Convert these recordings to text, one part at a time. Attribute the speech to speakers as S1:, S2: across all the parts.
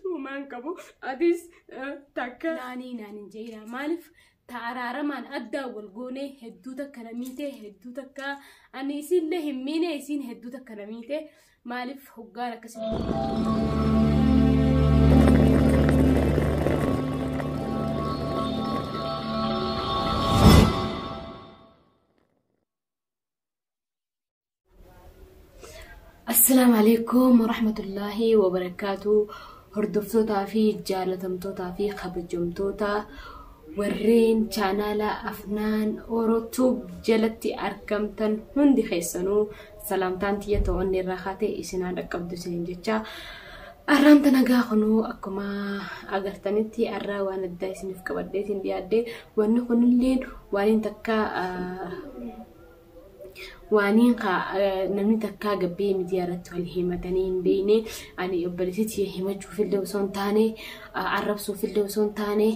S1: Uumaan qabu atis takka. Naanii naan hin jeena maaliif ta araaramaan addaa wal goonee hedduu takka na miite hedduu takka ani isiillee hin miine isiin hedduu takka na miite maaliif hoggaan akkasii. Assalaamu alaikum warahmatullaahi wabarakaatu. Hordoftootaa fi jaalatamtootaa fi kabajamtoota warreen chaanaala Afnaan Orotube jalatti argamtan hundi keessanuu salaamtaan tiyya to'annee irraa kaatee isinaa dhaqqabdu isiniin jecha. Arraan tana gaa kunuu akkuma agartanitti arraa waan addaa isiniif qabadheetiin dhiyaadhe wanni kunillee waan takka waaniin namni takkaa gabbee miidiyaa irratti wal himatanii hin beekne ani obboleessitti himachuufillee osoo hin taane arrabsuufillee osoo hin taane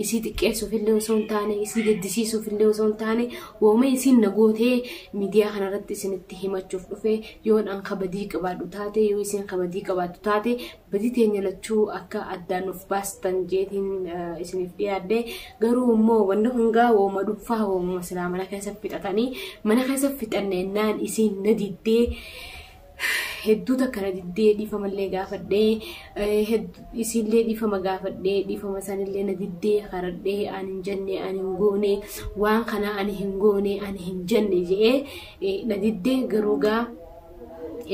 S1: isii xiqqeessuufillee osoo hin taane isii gaddisiisuufillee osoo hin taane wooma isiin na gootee miidiyaa kanarratti isinitti himachuuf dhufe yoon an kabadii qabaadhu taate yoo isiin kabadii qabaattu taate badii teenya lachuu akka addaan nuuf baastan jeetiin isiniif dhiyaadhe garuu immoo wanni hungaa wooma dhuunfaa wooma silaa mana keessa fixatanii mana keessa fixanneennaan isiin na diddee hedduu takka na diddee dhiifamallee gaafadhee isiillee dhiifama gaafadhee dhiifama sanillee na diddee karadhee ani hin jenne ani hin goone waan kana ani hin goone ani hin jenne je'ee na diddee garuu gaa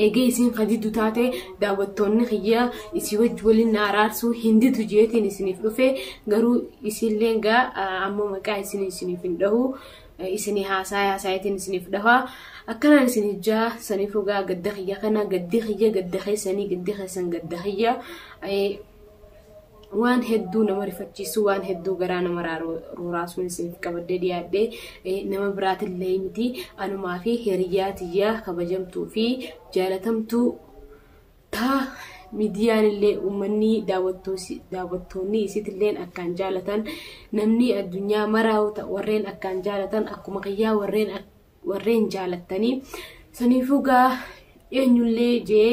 S1: eegee isiin kan diddu taate daawwattoonni kiyya isii wajji waliin na araarsuu hin didu jeetiin isiniif dhufe garuu isiillee gaa ammoo maqaa isin isiniif hin dhahu isinii haasaa haasaayitiin isiniif dhaha akkanaan isin ijaa saniif gaa gadda kiyya kana gaddi kiyya gadda keessanii gaddi keessan gadda kiyya waan hedduu nama rifachiisu waan hedduu garaa nama roraasuun isiniif qabadhee dhiyaadhee nama biraatillee miti anumaa fi hiriyaa tiyya kabajamtuu fi jaalatamtuu taa miidiyaan illee uummanni daawwattoonni isiitilleen akkaan jaalatan namni addunyaa maraa warreen akkaan jaalatan akkuma kiyyaa warreen jaalattanii saniifuu gaa eenyullee jee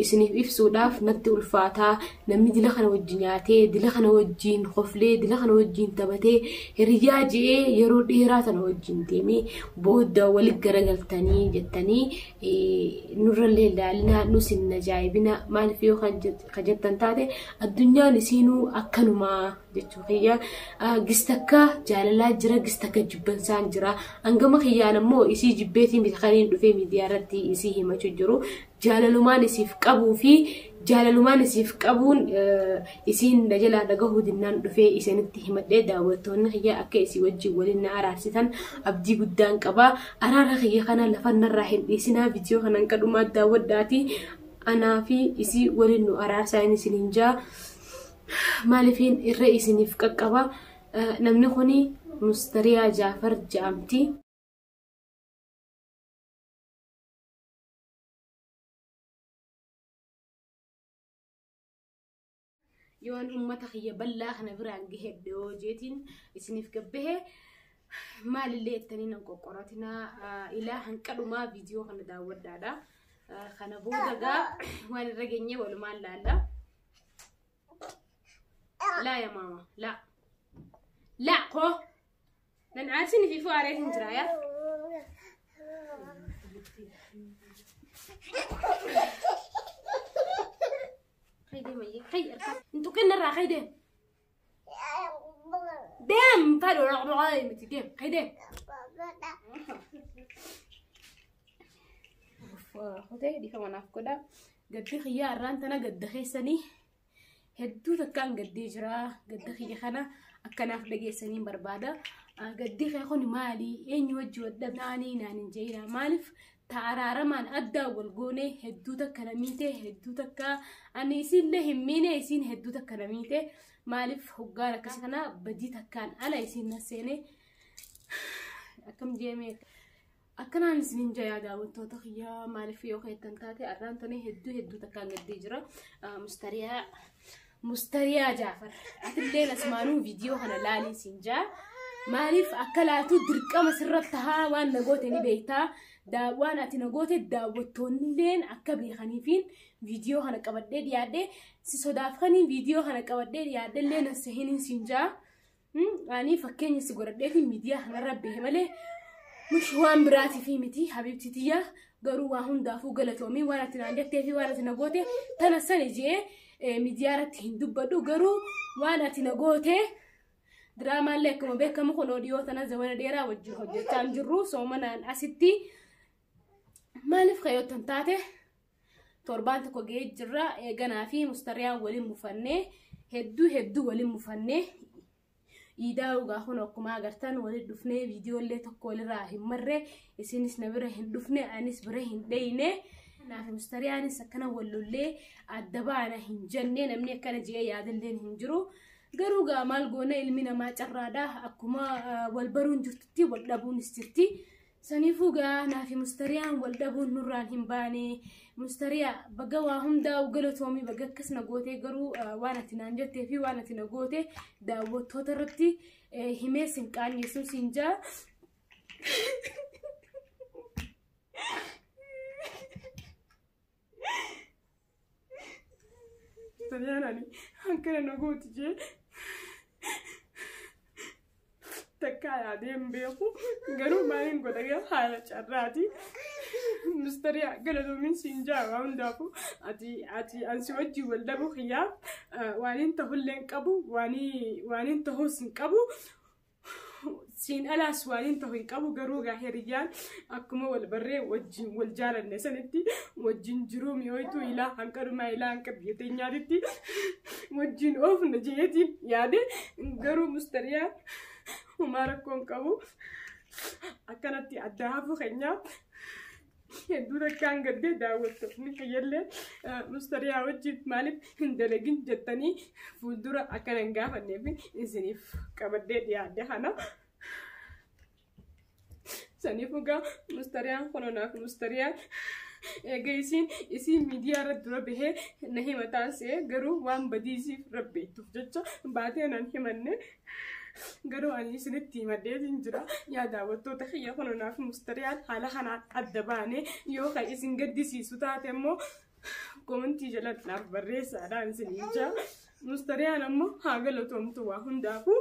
S1: isiniif ibsuudhaaf natti ulfaataa namni dila kana wajji nyaatee dila kana wajjiin koflee dila kana wajjiin taphatee hiriyaa jee yeroo dheeraa tana wajjiin deemee booda walit garagaltanii jettanii nurrallee ilaalinaa nus hin ajaa'ibina maaliif yoo kan jettan taate addunyaan isiinuu akkanumaa jechuu kiyya gistakka jaalalaa jira gistakka jibbansaan jira hangama kiyyaan ammoo isii jibbeetii miti kaniin dhufee miidiyaa irratti isii himachuu jiru jaalalumaan isiif qabuu fi jaalalumaan isiif qabuun isiin na jalaa dhagahuu dinnaan dhufee isinitti himadhee daawwattoonni kiyya akka isii wajjin waliin na araarsitan abdii guddaan qaba araara kiyya kana lafa narraa hin dhiisinaa viidiyoo kanan qadhumaa daawwadhaati anaa fi isii waliin nu araarsaa inni isiniin jaa maaliifiin irra isiniif qaqqaba namni kuni Mustariyaa Jaafar jedhamti. Yoon uummata kiyya bal'aa kana biraan gahe dhiyoo jeetiin isiniif gabbahe maalillee jettanii nan qoqqoratinaa ilaa hanqadhumaa viidiyoo kana daawwadhaadha. Kana booda gaa waan irra geenyee walumaan laalla. Laa yaa maama laa laa koo nan aarsin fi fuwaaree hin jira yaa. Kaydee mayyee kay arkaa hin tuqin irraa kaydee. Deem fadhu dhaqdhaqaa miti deem kaydee. Kotee dhiifama naaf godha. Gaddi kiyyaa irraan tana gadda keessanii hedduu takkaan gaddee jira. Gadda kiyya kana akkanaaf dhageessanii barbaada. Gaddi kee kun maali? Eenyu wajji wadhabnaanii naan hin jeena. Maaliif ta araaramaan addaa wal goone hedduu takka na miite hedduu takka ani isiillee hin miine isiin hedduu takka na miite maaliif hoggaan akkas kana badii takkaan ala isiin na seene akkam jeemee akkanaan isiniin jayaa daawwattoota kiyyaa maaliif yoo keettan taate arraan tana hedduu hedduu takkaan gaddee jira Mustariyaa Jaafar atillee asmaanuu viidiyoo kana laalii siin jaa maaliif akka laatu dirqama sirratti haa waan na goote ni beektaa Waan ati na goote daawwattoonnilleen akka beekaniifiin viidiyoo kana qabadhee dhiyaadhe si sodaaf kaniin viidiyoo kana qabadhee dhiyaadhellee na sehiniin siin jaa. Ani fakkeenya si godhadheetiin miidiyaa kanarra behe malee mush waan biraatiif miti habiibti tiyya garuu waa hundaafuu galatoomii waan ati naan jettee fi waan ati na goote tana sani jee miidiyaa irratti hin dubbadhu garuu waan ati na goote diraamaallee akkuma beekamu kun dhiyoo tana zamana dheeraa wajjin hojjechaa hin jirru soomanaan asitti maaliif kayyottan taate torbaan tokko ga'ee jirra eeganaa fi mustariyaan waliin mufannee hedduu hedduu waliin mufannee iidaa dhugaa kun akkuma agartan waliin dhufnee viidiyoolee tokko walirraa hin marre isinis na bira hin dhufne anis bira hin dheyne. Naaf mustariyaanis akkana wallollee adda baana hin jenne namni akkana ji'ee yaadalleen hin jiru. Garuu gaa maal goona ilmi namaa carraadha akkuma wal baruun jirtutti wal dhabuunis jirti. Saniifuu gaa naafi mustariyaan wal dhabuun nurraan hin baane. Mustariyaa baga waa hundaa galatoomii baga akkas na gootee garuu waan ati naan jettee fi waan ati na goote daawwattoota irratti himee sin qaanyeessuun siin jaa.
S2: Mustariyaan ani akkana na gooti jee takkaa yaadee hin beeku garuu maaliin godha gaa haala carraati. Mustariyaa galatoomiin siin jaa waa hundaafuu ati ati ansi wajjin wal dhabuu kiyyaaf waaniin tahullee hin qabu waaniin tahuus hin qabu. Siin alaas waaniin tahu hin qabu garuu gaa hiriyyaan akkuma wal barree wajjin wal jaalanne sanitti wajjin jiruu mi'ooytuu ilaa hanqarumaa ilaa hanqa biyya teenyaatitti wajjin oofna jeetiin yaade garuu mustariyaa homaa rakkoo hin qabu akkanatti adda hafu keenyaaf hedduu takkaan gaddee daawwattoonni kiyyallee mustariyaa wajjin maaliif hin dalagin jettanii fuuldura akkana hin gaafanneef isiniif qabadhee dhiyaadhe kana. Saniif egaa mustariyaan kunuunaaf mustariyaan egaa isiin miidiyaa irra dura bahee na himataan se'e garuu waan badiisiif rabbeettuuf jecha baatee nan himanne. Garuu ani isinitti himadheetiin jira. Yaa daawwattoota kiyya kunuunaaf mustariyaan haala kanaan adda baane yoo kan isin gaddisiisu taate immoo komentii jala naaf barreessaadhaan isinii jaa. Mustariyaan ammoo haa galatoomtu waa hundaafuu.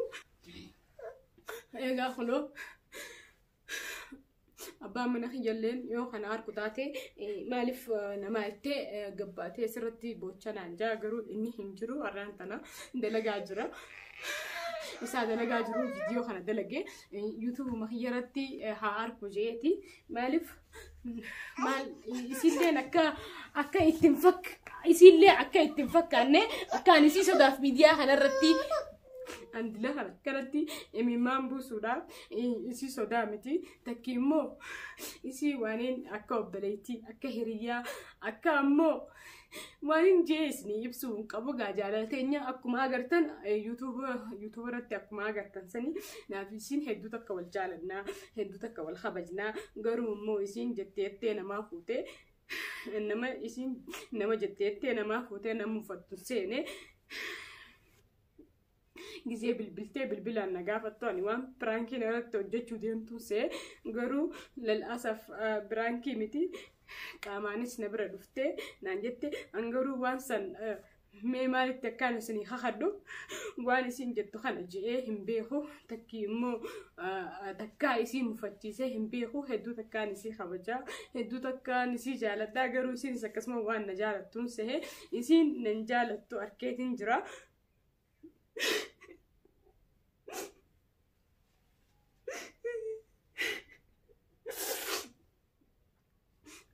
S2: Egaa kunoo abbaan mana kiyyalleen yoo kana argu taate maaliif nama jettee gabbaatee asirratti boochanaan jaa garuu inni hin jiru har'aan tana dalagaa jira. Isaa dalagaa jiru viidiyoo kana dalagee yuutuubuma kiyyarratti haa argu jeeti. Maaliif maal isiilleen akka akka ittiin fakk isiillee akka ittiin fakkaanne akka ani isii sodaaf miidiyaa kanarratti andila kana akkanatti imimmaan buusuudhaaf isii sodaa miti. Takki immoo isii waaniin akka obboleettii akka hiriyyaa akka ammoo waaniin jee isinii ibsuu hin qabu gaa jaalala akkuma agartan yuutuuba irratti akkuma agartan sanii naaf isiin hedduu takka wal jaalannaa hedduu takka wal kabajnaa garuu immoo isiin jetteettee namaa fuutee nama isiin nama jetteettee namaa fuutee nama uffattu seene gisee bilbiltee bilbilaan na gaafattu ani waan piraankii irratti hojjechuu deemtu see garuu lal'aasaaf piraankii miti qaamaanis na bira dhuftee naan jette an garuu waan san mee maalitti akkaan isinii kakadhu waan isin jettu kana je'ee hin beeku takki immoo takkaa isii mufachiisee hin beeku hedduu takkaan isii kabajaa hedduu takkaan isii jaaladhaa garuu isiinis akkasuma waan na jaalattuun sehe isiin nan jaalattu arkeetiin jira.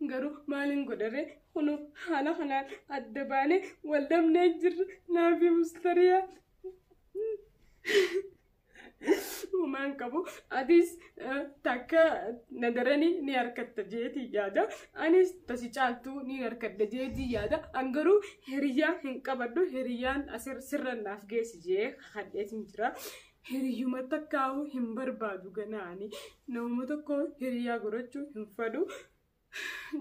S2: Garuu maaliin godhare kunu haala kanaan adda baanee wal dhabnee jirra naafi mustariyaa. Homaan qabu atis takka na daranii ni harkatta jeetii yaada anis tasi caaltuu ni harkadha jeetii yaada an garuu hiriyyaa hin qabadhu hiriyyaan asir sirra naaf geessi jee kakadheetiin jira. Hiriyyuma takkaa'uu hin barbaadu ganaani namuma tokko hiriyyaa godhachuu hin fedhu.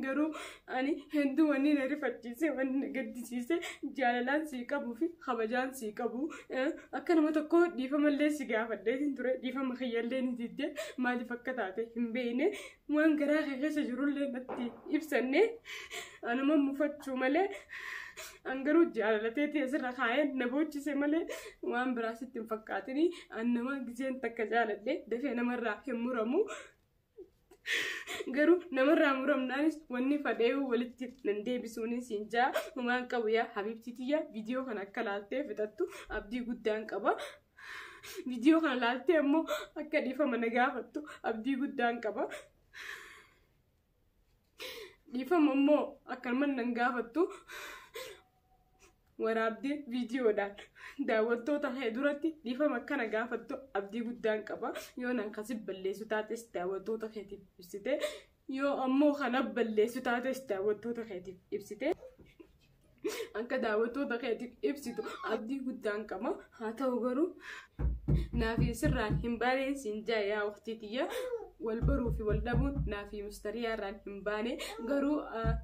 S2: Garuu ani hedduu wanni na rifachiise, wanni na gaddisiise, jaalalaan sii qabuu fi kabajaan sii qabu. Akka nama tokko dhiifamallee si gaafadheetiin ture, dhiifama kiyyallee ni didde. Maaliif akka taate hin beekne, waan garaa kee keessa jirullee natti ibsanne, anuma mufachuu malee. An garuu jaalalateetii asirra kaa'ee na boochise malee waan biraa sitti hin fakkaatini. An nama gizeen takka jaaladhe dafee namarraa hin muramu. Garuu namarraa muramnaanis wanni fadheewu walitti nan deebisuunis siin jaa waan qabu. Yaa habiibtii tiyya, viidiyoo kana akka laaltee fixattu abdii guddaan qaba. Viidiyoo kana laaltee ammoo akka dhiifama na gaafattu abdii guddaan qaba. Dhiifama immoo akkanuma nan gaafattu, waraabdee viidiyoodhaan daawwattoota kee duratti dhiifama akkana gaafattu abdii guddaan qaba. Yoo nan kasi balleessu taates daawwattoota keetiif ibsite, yoo ammoo kana balleessu taates daawwattoota keetiif ibsite, akka daawwattoota keetiif ibsitu abdii guddaan qaba. Haa ta'u garuu naafi sirraan hin baaneen siin jaa. Yaa waqtii tiyya, wal baruu fi wal dhabuun naafi mustariyaarraan hin baane. Garuu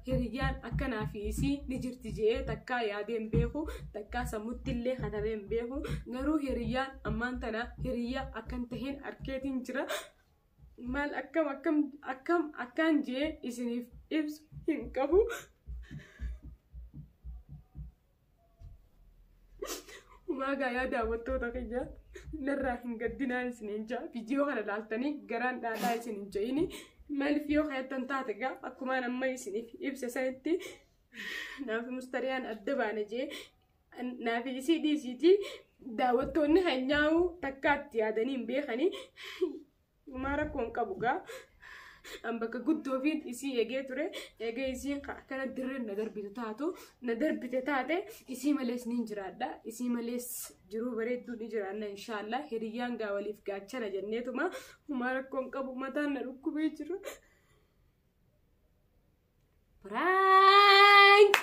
S2: hiriyyaan akka naafi isii ni jirti je'ee takkaa yaadee hin beeku, takkaa sammutti illee katabee hin beeku. Garuu hiriyyaan ammaan tana hiriyyaa akkan tahin arkeetiin jira. Maal akkam akkam akkam akkaan je'ee isiniif ibsu hin qabu. Waagaa yaa daawwattoota kiyya, narraa hin gaddinaan isiniin jaa. Viidiyoo kana laaltanii garaan dhaadhaa isin hin je'ini. Maaliif yoo kayattan taate gaa, akkumaan amma isiniif ibsa sanitti naafi mustariyaan adda baane jee, naafi isii dhiisiitii daawwattoonni hanyaa'u takkaatti yaadanii hin beekanii. Maa rakkoon qabu gaa. An bakka guddoo fi isii eegee ture. Eegee isiin akkana dirree na darbitu taatu, na darbite taate, isii malees ni jiraadha. Isii malees jiruu bareedduu ni jiraanna inshaallah. Hiriyyaan gaa waliif gaachana jenneetuma. Maa rakkoon qabu, mataan na dhukkubee jira. Prank!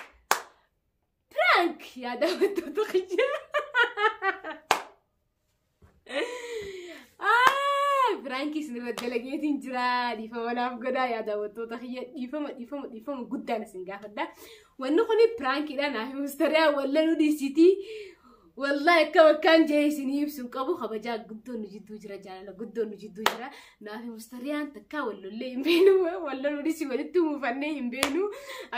S2: Prank! Yaa daawwattoota kiyya. Piraankii isin irratti dalageetiin jira. Dhiifama naaf godhaa yaa daawwattoota kiyya. Dhiifama, dhiifama, dhiifama guddaan isin gaafadha. Wanni kuni piraankiidha. Naaf mustariyaa wallanuu dhiisitii. Wallahi akka bakkaan jee isinii ibsu qabu, kabajaa guddoon nu jidduu jira, jaalala guddoon nu jidduu jira. Naaf mustariyaan takkaa wallollee hin beenu, wallanuu dhiisi walitti muufannee hin beenu.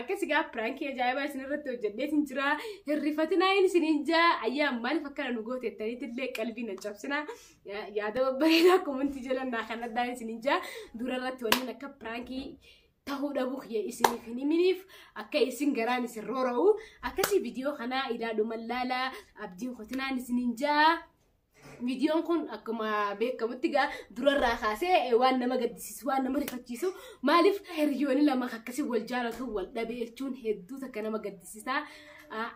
S2: Akkasi gaa, piraankii ajaa'ibaa isin irratti hojjedheetiin jira. Hirrifatinaa inni isiniin jaa. Ayyaa maaliif akkana nu gootettaniitillee qalbii na cabsinaa. Yaada babbareedaa komantii jala naa kan addaan isiniin jaa. Dura irratti wanni akka piraankii ta'uu dhabuu kiyya isiniif hin himiniif akka isin garaan isin roora'u. Akkasii viidiyoo kanaa ilaaluman laalaa abdiin qotinaan isiniin jaa. Viidiyoon kun akkuma beekamutti gaa durarraa kaasee waan nama gaddisiisu, waan nama rifachiisu. Maaliif, hiriyoonni lama akkasii wal jaalatu wal dhabe jechuun hedduu takka nama gaddisiisa.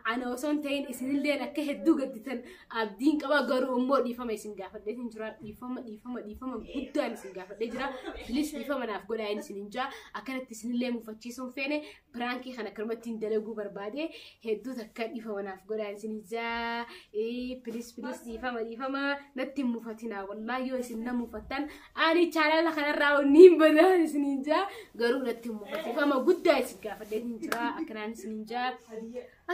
S2: Ana osoo hin ta'in isinillee akka hedduu gadditan abdiin qaba. Garuu immoo dhiifama isin gaafadhee jira. Dhiifama, dhiifama, dhiifama guddaan isin gaafadhee jira. Please dhiifama naaf godhaa isin hin jaa. Akkanatti isinillee mufachiisuun feene, piraankii kana akkanumatti hin dalaguu barbaade. Hedduu takka dhiifama naaf godhaa isin jaa. Please, please, dhiifama, dhiifama, natti hin mufatinaa. Wallaahi yoo isin na mufattan ani chaanala kanarraa ni hin badaa isin hin jaa. Garuu natti hin mufatin. Dhiifama guddaa isin gaafadhee jira. Akkanaan isin hin jaa.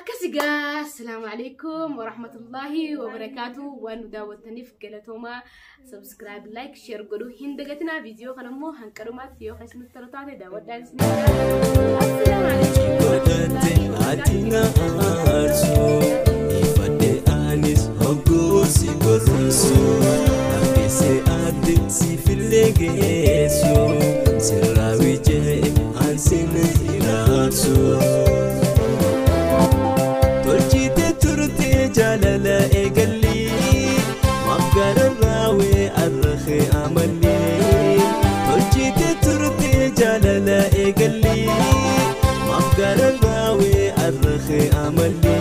S2: Akkasi gaa, assalaamu alaikum warahmatullaahi wabarakaatu. Waan nu daawwattaniif galatoomaa. Subscribe, like, share godhuu hin dagatinaa. Viidiyoo kana immoo hanqarumaatti yoo isinitti tolu taate daawwadhaan isin. Assalaamu alaikum.
S3: Godhatte ati na aarsu, ifadhe anis hogguu si gorsu, dhageesse adde siifillee geessu, sirraa wijee ansin hiraarsu. Tolchite turte jaalala eegalli, maaf gararraawee arrahee amalli. Tolchite turte jaalala eegalli, maaf gararraawee arrahee amalli.